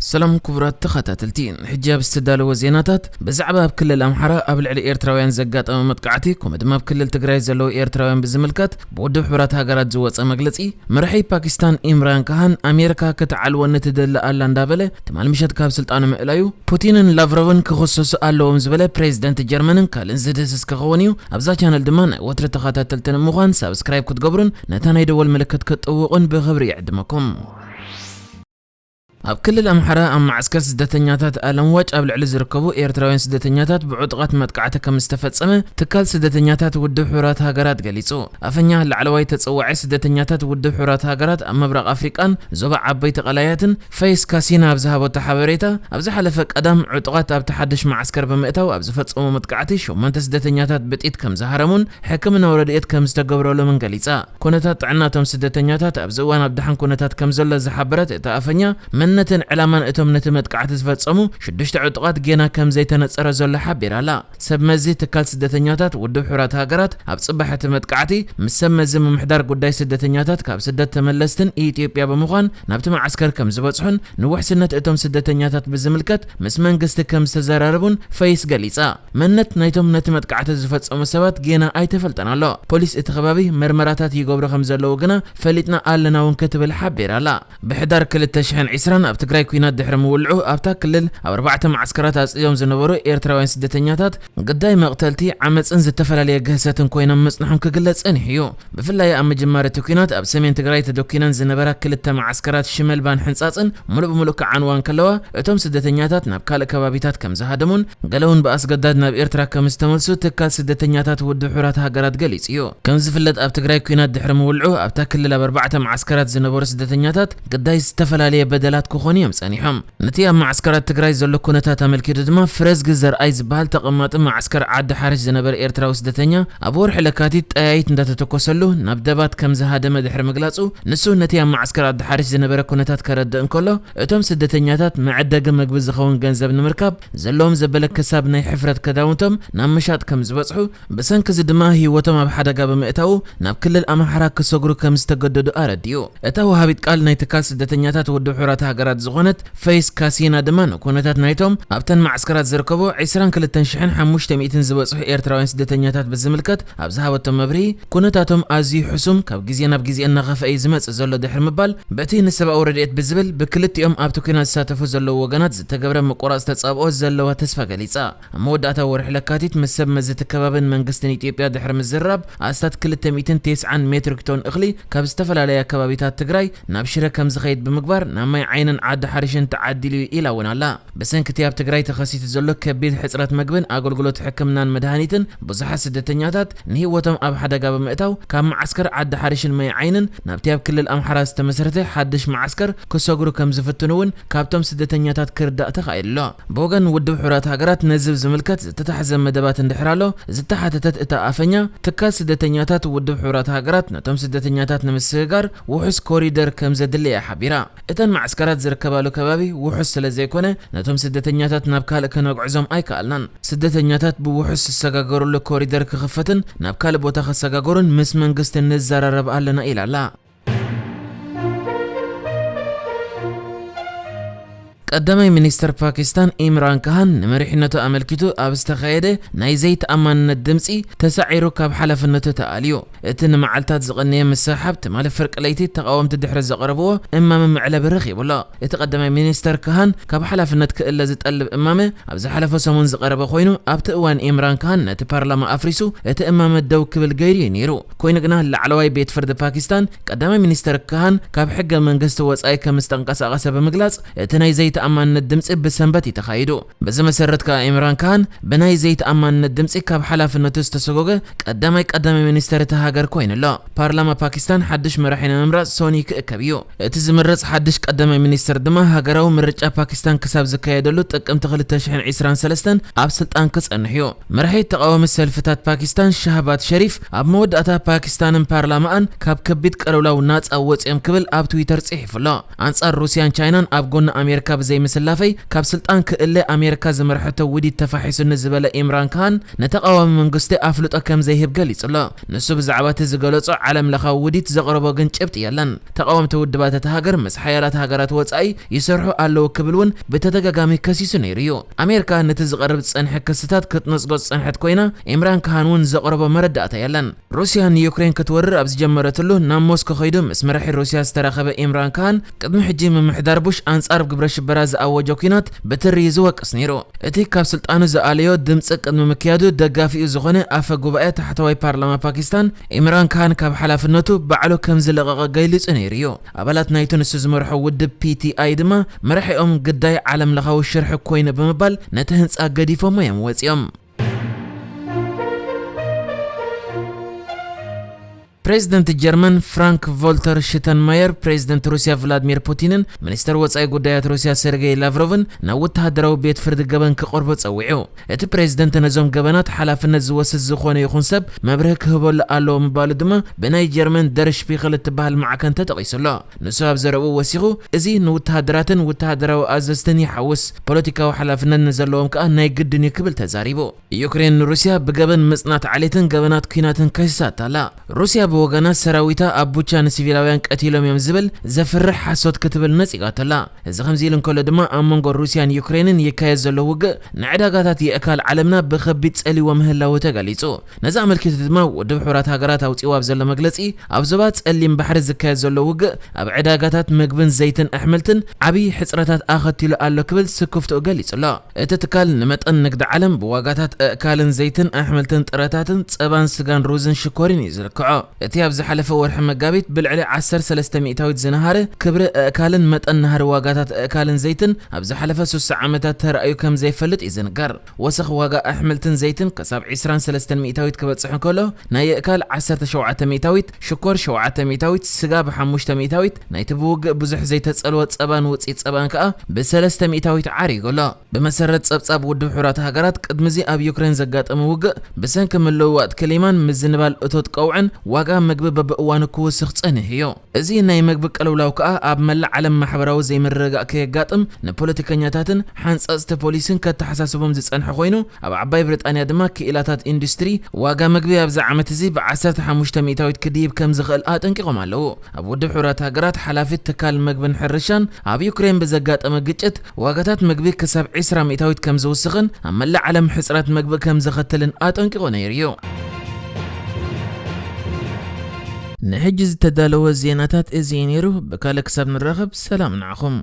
ሰላም ክቡራት ተኸታተልቲ፣ ሕጂ ኣብ ዝተዳለወ ዜናታት፣ ብዛዕባ ኣብ ክልል ኣምሓራ ኣብ ልዕሊ ኤርትራውያን ዘጋጠመ መጥቃዕቲ፣ ከምኡ ድማ ኣብ ክልል ትግራይ ዘለዉ ኤርትራውያን ብዝምልከት ብውድብ ሕቡራት ሃገራት ዝወጸ መግለጺ፣ መራሒ ፓኪስታን ኢምራን ካሃን ኣሜሪካ ክትዓልወኒ ትደሊ ኣላ እንዳበለ ትማል ምሸት ካብ ስልጣኑ ምእላዩ፣ ፑቲንን ላቭሮቭን ክኽሰሱ ኣለዎም ዝበለ ፕሬዚደንት ጀርመንን ካልእን ዝድህስስ ክኸውን እዩ። ኣብዛ ቻነል ድማ ናይ ወትሪ ተኸታተልቲ ንምዃን ሳብስክራይብ ክትገብሩን ነታ ናይ ደወል ምልክት ክትጥውቑን ብኽብሪ ይዕድመኩም። ኣብ ክልል ኣምሓራ ኣብ መዓስከር ስደተኛታት ኣለምዋጭ ኣብ ልዕሊ ዝርከቡ ኤርትራውያን ስደተኛታት ብዕጡቓት መጥቃዕቲ ከም ዝተፈጸመ ትካል ስደተኛታት ውድብ ሕቡራት ሃገራት ገሊጹ። ኣፈኛ ላዕለዋይ ተጸዋዒ ስደተኛታት ውድብ ሕቡራት ሃገራት ኣብ ምብራቕ ኣፍሪቃን ዞባ ዓበይቲ ቀላያትን ፈይስ ካሲና ኣብ ዝሃበቶ ሓበሬታ፣ ኣብ ዝሓለፈ ቀዳም ዕጡቓት ኣብቲ ሓድሽ መዓስከር ብምእታው ኣብ ዝፈጸሞ መጥቃዕቲ ሸሞንተ ስደተኛታት ብጥይት ከም ዝሃረሙን ሕክምናዊ ረድኤት ከም ዝተገብረሎምን ገሊጻ። ኩነታት ጥዕና እቶም ስደተኛታት ኣብዚ እዋን ኣብ ደሓን ኩነታት ከም ዘሎ ዝሓበረት እታ ኣፈኛ፣ መንነትን ዕላማን እቶም ነቲ መጥቃዕቲ ዝፈጸሙ ሽዱሽተ ዕጡቓት ጌና ከም ዘይተነጸረ ዘሎ ሓቢራ ኣላ። ሰብ መዚ ትካል ስደተኛታት ውድብ ሕቡራት ሃገራት ኣብ ጽባሕ እቲ መጥቃዕቲ ምስ ሰብ መዚ ምምሕዳር ጉዳይ ስደተኛታት ካብ ስደት ተመለስትን ኢትዮጵያ ብምዃን ናብቲ መዓስከር ከም ዝበጽሑን ንውሕስነት እቶም ስደተኛታት ብዝምልከት ምስ መንግስቲ ከም ዝተዘራረቡን ፈይስ ገሊጻ። መንነት ናይቶም ነቲ መጥቃዕቲ ዝፈጸሙ ሰባት ጌና ኣይተፈልጠን ኣሎ። ፖሊስ እቲ ከባቢ መርመራታት ይገብሩ ከም ዘለዉ ግና ፈሊጥና ኣለና እውን ክትብል ሓቢራ ኣላ። ብሕዳር ክልተ ሽሕን ዕስራን ኣብ ትግራይ ኲናት ድሕሪ ምውልዑ ኣብታ ክልል ኣብ ኣርባዕተ መዓስከራት ኣጽዮም ዝነበሩ ኤርትራውያን ስደተኛታት ግዳይ መቕተልቲ፣ ዓመጽን ዝተፈላለየ ግህሰትን ኮይኖም ምጽንሖም ክግለጽ ጸኒሑ እዩ። ብፍላይ ኣብ መጀመርያ እቲ ኲናት ኣብ ሰሜን ትግራይ ተደኲነን ዝነበራ ክልተ መዓስከራት ሽመልባን ሕንጻጽን ሙሉእ ብሙሉእ ክዓንዋ እንከለዋ፣ እቶም ስደተኛታት ናብ ካልእ ከባቢታት ከም ዝሃደሙን ገለ እውን ብኣስገዳድ ናብ ኤርትራ ከም ዝተመልሱ ትካል ስደተኛታት ውድብ ሕቡራት ሃገራት ገሊጹ እዩ። ከም ዝፍለጥ ኣብ ትግራይ ኲናት ድሕሪ ምውልዑ ኣብታ ክልል ኣብ ኣርባዕተ መዓስከራት ዝነበሩ ስደተኛታት ግዳይ ዝተፈላለየ በደላት ክኾኑ እዮም ጸኒሖም። ነቲ ኣብ መዓስከራት ትግራይ ዘሎ ኩነታት ኣመልኪቱ ድማ ፍረዝጊ ዘርኣይ ዝበሃል ተቐማጢ መዓስከር ዓዲ ሓርሽ ዝነበረ ኤርትራዊ ስደተኛ ኣብ ወርሒ ለካቲት ጠያይት እንዳተተኮሰሉ ናብ ደባት ከም ዝሃደመ ድሕሪ ምግላጹ፣ ንሱ ነቲ ኣብ መዓስከር ዓዲ ሓርሽ ዝነበረ ኩነታት ከረድእ እንከሎ፣ እቶም ስደተኛታት መዐደጊ መግቢ ዝኸውን ገንዘብ ንምርካብ ዘለዎም ዘበለ ክሳብ ናይ ሕፍረት ክዳውንቶም ናብ ምሻጥ ከም ዝበጽሑ፣ ብሰንኪ እዚ ድማ ህይወቶም ኣብ ሓደጋ ብምእታዉ ናብ ክልል ኣምሓራ ክሰግሩ ከም ዝተገደዱ ኣረዲኡ። እታ ወሃቢት ቃል ናይ ትካል ስደተኛታት ውድብ ሕቡራት ሃገራት ዝኾነት ፈይስ ካሲና ድማ ንኩነታት ናይቶም ኣብተን ማዕስከራት ዝርከቡ ዕስራን ክልተን ሽሕን ሓሙሽተ ሚእትን ዝበጽሑ ኤርትራውያን ስደተኛታት ብዝምልከት ኣብ ዝሃበቶ መብርሂ፣ ኩነታቶም ኣዝዩ ሕሱም፣ ካብ ግዜ ናብ ግዜ እናኸፍአ እዩ ዝመጽእ ዘሎ ድሕሪ ምባል፣ በቲ ንሰብኣዊ ረድኤት ብዝብል ብክልቲኦም ኣብቲ ኲናት ዝሳተፉ ዘለዉ ወገናት ዝተገብረ ምቁራጽ ተጻብኦ ዘለዋ ተስፋ ገሊጻ። ኣብ መወዳእታ ወርሒ ለካቲት ምስ ሰብ መዚ እቲ ከባብን መንግስትን ኢትዮጵያ ድሕሪ ምዝርራብ፣ ኣስታት ክልተ ሚእትን ተስዓን ሜትሪክ ቶን እኽሊ ካብ ዝተፈላለያ ከባቢታት ትግራይ ናብ ሽረ ከም ዝኸይድ ብምግባር፣ ናብ ማይ ዓይንን ዓዲ ሓሪሽን ተዓዲሉ እዩ ኢላ እውን ኣላ። ብሰንኪ እቲ ኣብ ትግራይ ተኸሲቱ ዘሎ ከቢድ ሕጽረት መግብን ኣገልግሎት ሕክምናን መድሃኒትን፣ ብዙሓት ስደተኛታት ንህይወቶም ኣብ ሓደጋ ብምእታው፣ ካብ መዓስከር ዓዲ ሓሪሽን ማይ ዓይንን ናብቲ ኣብ ክልል ኣምሓራ ዝተመስረተ ሓድሽ መዓስከር ክሰግሩ ከም ዝፍትኑ እውን ካብቶም ስደተኛታት ክርዳእ ተኻኢሉ ኣሎ። ብወገን ውድብ ሕቡራት ሃገራት ነዚ ብዝምልከት ዝተታሕዘ መደባት እንድሕር ኣሎ ዝተሓተተት እታ ኣፈኛ፣ ትካል ስደተኛታት ውድብ ሕቡራት ሃገራት ነቶም ስደተኛታት ንምስግጋር ውሑስ ኮሪደር ከም ዘድሊ እያ ሓቢራ። እተን ማዕስከራት ዝርከባሉ ከባቢ ውሑስ ስለ ዘይኮነ፣ ነቶም ስደተኛታት ናብ ካልእ ከነጉዕዞም ኣይከኣልናን። ስደተኛታት ብውሑስ ዝሰጋገሩሉ ኮሪደር ክኽፈትን ናብ ካልእ ቦታ ክሰጋገሩን ምስ መንግስቲ ንዘራረብ ኣለና ኢላ ኣላ። ቀዳማይ ሚኒስተር ፓኪስታን ኢምራን ካሃን ንመሪሕነቱ ኣመልኪቱ ኣብ ዝተኻየደ ናይ ዘይተኣማንነት ድምጺ ተሳዒሩ ካብ ሓላፍነቱ ተኣልዩ። እቲ ንመዓልታት ዝቐነየ ምስሕሓብ ትማሊ ፍርቂ ለይቲ ተቓወምቲ ድሕሪ ዘቕረብዎ እማመ መዕለቢ ረኺቡ ኣሎ። እቲ ቀዳማይ ሚኒስተር ካሃን ካብ ሓላፍነት ክእለ ዝጠልብ እማመ ኣብ ዝሓለፈ ሰሙን ዝቐረበ ኮይኑ፣ ኣብቲ እዋን ኢምራን ካሃን ነቲ ፓርላማ ኣፍሪሱ እቲ እማመ ደው ክብል ገይሩ እዩ ነይሩ። ኮይኑ ግና ላዕለዋይ ቤት ፍርዲ ፓኪስታን ቀዳማይ ሚኒስተር ካሃን ካብ ሕገ መንግስቲ ወጻኢ ከም ዝተንቀሳቐሰ ብምግላጽ፣ እቲ ናይ ዘይተኣማንነት ድምጺ ብሰንበት እዩ ተኻይዱ። በዚ መሰረት ከኣ ኢምራን ካሃን ብናይ ዘይተኣማንነት ድምጺ ካብ ሓላፍነቱ ዝተሰጎገ ቀዳማይ ቀዳማይ ሚኒስተር እታ ሃገር ኮይኑ ኣሎ። ፓርላማ ፓኪስታን ሓድሽ መራሒ ንምምራጽ ሶኒ ክእከብ እዩ። እቲ ዝምረጽ ሓድሽ ቀዳማይ ሚኒስተር ድማ ሃገራዊ ምርጫ ፓኪስታን ክሳብ ዝካየደሉ ጥቅምቲ ክልተ ሽሕን ዕስራን ሰለስተን ኣብ ስልጣን ክጸንሕ እዩ። መራሒ ተቓዋሚ ሰልፍታት ፓኪስታን ሻህባዝ ሸሪፍ ኣብ መወዳእታ ፓኪስታንን ፓርላማኣን ካብ ከቢድ ቅልውላው ናጻ ወጺኦም ክብል ኣብ ትዊተር ጽሒፉ ኣሎ። ኣንጻር ሩስያን ቻይናን ኣብ ጎኒ ኣሜሪካ ዘይምስላፈይ ካብ ስልጣን ክእለ ኣሜሪካ ዝመርሐቶ ውዲት ተፋሒሱኒ ዝበለ ኢምራን ካን ንተቓዋሚ መንግስቲ ኣፍልጦ ከም ዘይህብ ገሊጹ ኣሎ። ንሱ ብዛዕባ እቲ ዝገለጾ ዓለም ለኻዊ ውዲት ዘቕረቦ ግን ጭብጢ የለን። ተቓወምቲ ውድባት እታ ሃገር ምስ ሓያላት ሃገራት ወጻኢ ይሰርሑ ኣለዉ ክብል እውን ብተደጋጋሚ ከሲሱ ነይሩ እዩ። ኣሜሪካ ነቲ ዝቐርብ ዝጸንሐ ክስታት ክትነጽጎ ዝጸንሐት ኮይና፣ ኢምራን ካን እውን ዘቕረቦ መረዳእታ የለን። ሩስያ ንዩክሬን ክትወርር ኣብ ዝጀመረትሉ ናብ ሞስኮ ከይዱ ምስ መራሒ ሩስያ ዝተራኸበ ኢምራን ካን ቅድሚ ሕጂ ምምሕዳር ቡሽ ኣንጻር ግብረ ሽበራ ዝኣወጆ ኲናት ብትሪ ዝወቅስ ነይሩ። እቲ ካብ ስልጣኑ ዝኣለዮ ድምፂ ቅድሚ ምክያዱ ደጋፊኡ ዝኾነ ኣፈ ጉባኤ ታሕተዋይ ፓርላማ ፓኪስታን ኢምራን ካን ካብ ሓላፍነቱ ባዕሉ ከም ዝለቐቐ ገሊጹ ነይሩ እዩ። ኣባላት ናይቲ ንሱ ዝመርሖ ውድብ ፒ ቲ ኣይ ድማ መራሒኦም ግዳይ ዓለም ለኻዊ ሽርሒ ኮይኑ ብምባል ነቲ ህንፃ ገዲፎሞ እዮም ወፂኦም። ፕሬዚደንት ጀርመን ፍራንክ ቮልተር ሽተንማየር ፕሬዚደንት ሩስያ ቭላድሚር ፑቲንን ሚኒስተር ወጻኢ ጉዳያት ሩስያ ሰርጌይ ላቭሮቭን ናብ ወተሃደራዊ ቤት ፍርዲ ገበን ክቐርቡ ጸዊዑ። እቲ ፕሬዚደንት ነዞም ገበናት ሓላፍነት ዝወስድ ዝኾነ ይኹን ሰብ መብርሂ ክህበሉ ኣለዎ ምባሉ ድማ ብናይ ጀርመን ደር ሽፒኽል እትበሃል ማዕከን ተጠቒሱ ኣሎ። ንሱ ኣብ ዘረብኡ ወሲኹ፣ እዚ ንወተሃደራትን ወተሃደራዊ ኣዘዝትን ይሓውስ፣ ፖለቲካዊ ሓላፍነት ንዘለዎም ከኣ ናይ ግድን እዩ ክብል ተዛሪቡ። ዩክሬን ንሩስያ ብገበን ምጽናት ዓሌትን ገበናት ኲናትን ከሲሳታ ኣላ። ሩስያ ብወገና ሰራዊታ ኣብ ቡቻ ንሲቪላውያን ቀቲሎም እዮም ዝብል ዘፍርሕ ሓሶት ክትብል ነጺጋቶ ኣላ። እዚ ከምዚ ኢሉ እንከሎ ድማ ኣብ መንጎ ሩስያን ዩክሬንን ይካየድ ዘሎ ውግእ ንዕዳጋታት የእካል ዓለምና ብኸቢድ ጸልይዎ ምህላዉ ተገሊጹ። ነዚ ኣመልኪቱ ድማ ውድብ ሕቡራት ሃገራት ኣውጺእዎ ኣብ ዘሎ መግለጺ ኣብ ዞባ ጸሊም ባሕሪ ዝካየድ ዘሎ ውግእ ኣብ ዕዳጋታት መግብን ዘይትን ኣሕምልትን ዓብዪ ሕጽረታት ኣኸቲሉ ኣሎ ክብል ስክፍትኡ ገሊጹ ኣሎ። እቲ ትካል ንመጠን ንግዲ ዓለም ብዋጋታት ኣእካልን ዘይትን ኣሕምልትን ጥረታትን ጸባን ስጋን ሩዝን ሽኮሪን እዩ ዝልክዖ። እቲ ኣብ ዝሓለፈ ወርሒ መጋቢት ብልዕሊ ዓሰርተ ሰለስተ ሚእታዊት ዝነሃረ ክብሪ ኣእካልን መጠን ናህሪ ዋጋታት ኣእካልን ዘይትን ኣብ ዝሓለፈ ስሳ ዓመታት ተራእዩ ከም ዘይፈልጥ እዩ ዝንገር። ወሰኽ ዋጋ ኣሕምልትን ዘይትን ክሳብ ዕስራን ሰለስተን ሚእታዊት ክበጽሕ እንከሎ ናይ ኣእካል ዓሰርተ ሸውዓተ ሚእታዊት፣ ሽኮር ሸውዓተ ሚእታዊት፣ ስጋ ብሓሙሽተ ሚእታዊት፣ ናይቲ ብውግእ ብዙሕ ዘይተጸልወ ጸባን ውጽኢት ጸባን ከኣ ብሰለስተ ሚእታዊት ዓሪጉ ኣሎ። ብመሰረት ጸብጻብ ውድብ ሕቡራት ሃገራት፣ ቅድሚዚ ኣብ ዩክሬን ዘጋጠመ ውግእ፣ ብሰንኪ ምልውዋጥ ክሊማን ምዝንባል እቶት ቀውዕን ዋጋ መግቢ በብእዋኑ ክውስኽ ጸኒሑ እዩ። እዚ ናይ መግቢ ቅልውላው ከኣ ኣብ መላእ ዓለም ማሕበራዊ ዘይምርግጋእ ከየጋጥም ንፖለቲከኛታትን ሓንጸጽቲ ፖሊሲን ከተሓሳስቦም ዝጸንሐ ኮይኑ፣ ኣብ ዓባይ ብሪጣንያ ድማ ክኢላታት ኢንዱስትሪ ዋጋ መግቢ ኣብዚ ዓመት እዚ ብ ዓሰርተ ሓሙሽተ ሚእታዊት ክድይብ ከም ዝኽእል ኣጠንቂቖም ኣለዉ። ኣብ ውድብ ሕቡራት ሃገራት ሓላፊት ትካል መግብን ሕርሻን ኣብ ዩክሬን ብዘጋጠመ ግጭት ዋጋታት መግቢ ክሳብ ዕስራ ሚእታዊት ከም ዝውስኽን ኣብ መላእ ዓለም ሕጽረት መግቢ ከም ዘኸትልን ኣጠንቂቑ ነይሩ እዩ። ንሕጂ ዝተዳለወ ዜናታት እዚ እዩ ነይሩ። ብካልእ ክሳብ ንራኸብ ሰላም ንዓኹም።